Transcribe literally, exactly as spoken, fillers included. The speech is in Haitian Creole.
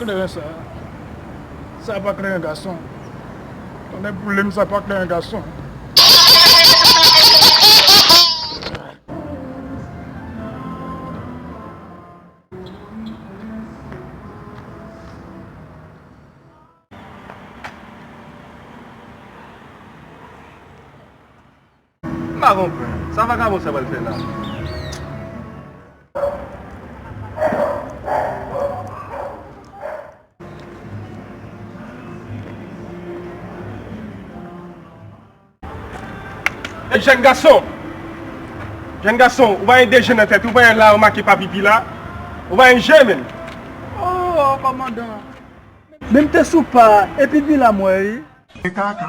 Kleren sa. Sa pa kleren gason. Tonnè boule m, sa pa kleren gason. M pa konprann. Sa vagabon sa pral fè la? Ey, jèn gason! Jèn gason, ou pa gen de je nan tèt ou, ou pa gen la ou make pa pipi la? Ou pa gen je, menm? Oh, kòmandan. Men m te sou pa, epi pi la m wè, wi. E kaka.